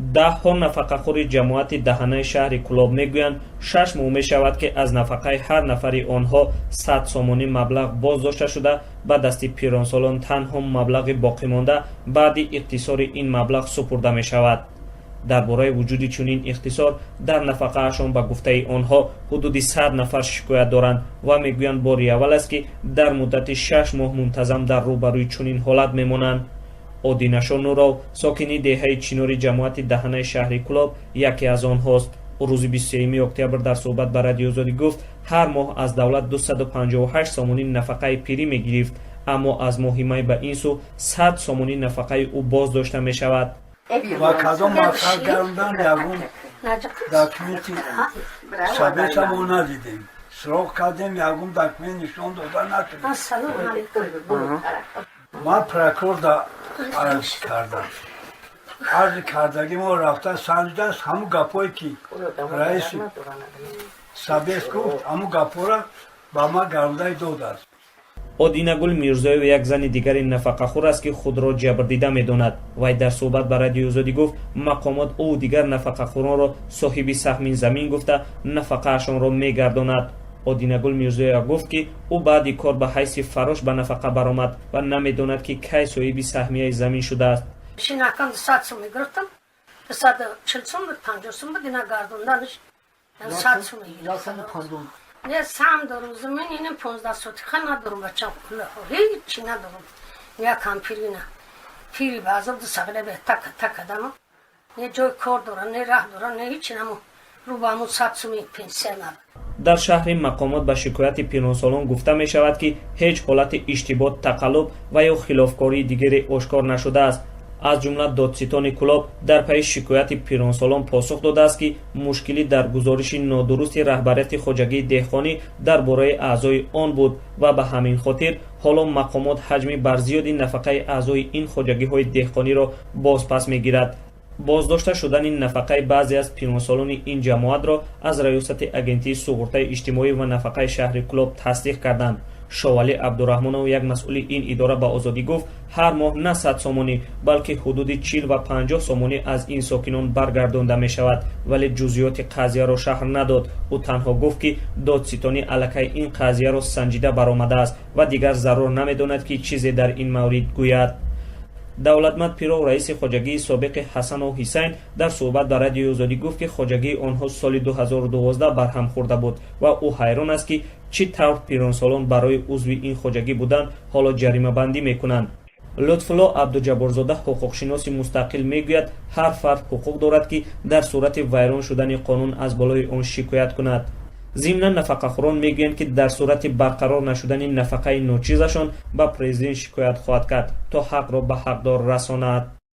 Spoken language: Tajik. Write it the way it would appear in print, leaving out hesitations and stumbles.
Даҳҳо нафақахӯри ҷамоати Даҳанаи шаҳри Кӯлоб мегӯянд, 6 моҳ мешавад, ки аз нафақаи ҳар нафари онҳо 100 сомонӣ маблағ боз дошта шуда, ба дасти пиронсолон танҳо маблағи боқимонда баъди иқтисори ин маблағ супурда мешавад. Дар бораи вуҷуди чунин иқтисор дар нафақаашон, ба гуфтаи онҳо, ҳудуди 100 нафар шикоят доранд ва мегӯянд, бори аввал аст, ки дар муддати 6 моҳ мунтазам дар рӯбарӯи чунин ҳолат мемонанд. Одинашо Нуров, сокини деҳаи Чинори ҷамоати Даҳанаи шаҳри Кӯлоб, яке аз онҳост. Ӯ рӯзи 23 октябр дар суҳбат ба Радиои Озодӣ гуфт, ҳар моҳ аз давлат 258 сомонӣ нафақаи пирӣ мегирифт, аммо аз моҳи май ба ин сӯ 100 сомонӣ нафақаи ӯ боз дошта мешавад. Ва кадом мақсад гарондан, ягон документи собеса мо надидем. Суроғ кардем, ягон документ нишон дода нашуд. Ман прокурорда арз кардам. Арзи кардагӣ мо рафта санҷидааст. Ҳамун гапҳое, ки раиси собес гуфт, ҳамун гапҳоро ба ман гарондаи додааст. Одинагул Мирзоева як зани дигари нафақахӯр аст, ки худро ҷабрдида медонад. Вай дар суҳбат ба Радиои Озодӣ гуфт, мақомот ӯ дигар нафақахӯронро соҳиби саҳми замин гуфта, нафақаашонро мегардонад. Одинагул Мирзоева гуфт, ки ӯ баъди кор ба ҳайси фаррош ба нафақа баромад ва намедонад, ки кай соҳиби саҳмияи замин шудааст. Шинакан 100 сум мегирифтам, 240 сум буд, 50 сум буд, ина гардонданаш 100 сум мегирифтам. Не сам дорум, замин инем 15 сотиха надорум, бачам, ҳечи надорум. Я кампирина пири баъзо дусағида бе так так кадамо, не ҷои кор дорам, не раҳ дорам, не ҳичи намо рӯ ба ҳамун 100 суми пенсия набуд. Дар шаҳри мақомот ба шикояти пиронсолон гуфта мешавад, ки ҳеҷ ҳолати иштибоҳ, тақаллуб ва ё хилофкории дигаре ошкор нашудааст. Аз ҷумла додситони Кӯлоб дар пайи шикояти пиронсолон посух додааст, ки мушкилӣ дар гузориши нодурусти раҳбарияти хоҷагии деҳқонӣ дар бораи аъзои он буд ва ба ҳамин хотир ҳоло мақомот ҳаҷми барзиёди нафақаи аъзои ин хоҷагиҳои деҳқониро бозпас мегирад. Боздошта шудани нафақаи баъзе аз пиронсолони ин ҷамоатро аз раёсати Агентии суғуртаи иҷтимоӣ ва нафақаи шаҳри Кӯлоб тасдиқ карданд. Шовалӣ Абдураҳмонов, як масъули ин идора, ба Озодӣ гуфт, ҳар моҳ на 100 сомонӣ, балки ҳудуди 40 ва 50 сомонӣ аз ин сокинон баргардонда мешавад, вале ҷузъиёти қазияро шарҳ надод. Ӯ танҳо гуфт, ки додситонӣ аллакай ин қазияро санҷида баромадааст ва дигар зарур намедонад, ки чизе дар ин маврид гӯяд. Давлатмад Пиров, раиси хоҷагии собиқи Ҳасанов Ҳусайн, дар суҳбат ба Радиои Озодӣ гуфт, ки хоҷагии онҳо соли 2012 барҳам хӯрда буд ва ӯ ҳайрон аст, ки чӣ тавр пиронсолон барои узви ин хоҷагӣ будан ҳоло ҷаримабандӣ мекунанд. Лутфулло Абдуҷабборзода, ҳуқуқшиноси мустақил, мегӯяд, ҳар фард ҳуқуқ дорад, ки дар сурати вайрон шудани қонун аз болои он шикоят кунад. Зимнан, нафақахӯрон мегӯянд, ки дар сурати барқарор нашудани нафақаи ночизашон ба президент шикоят хоҳад кард, то ҳақро ба ҳақдор расонад.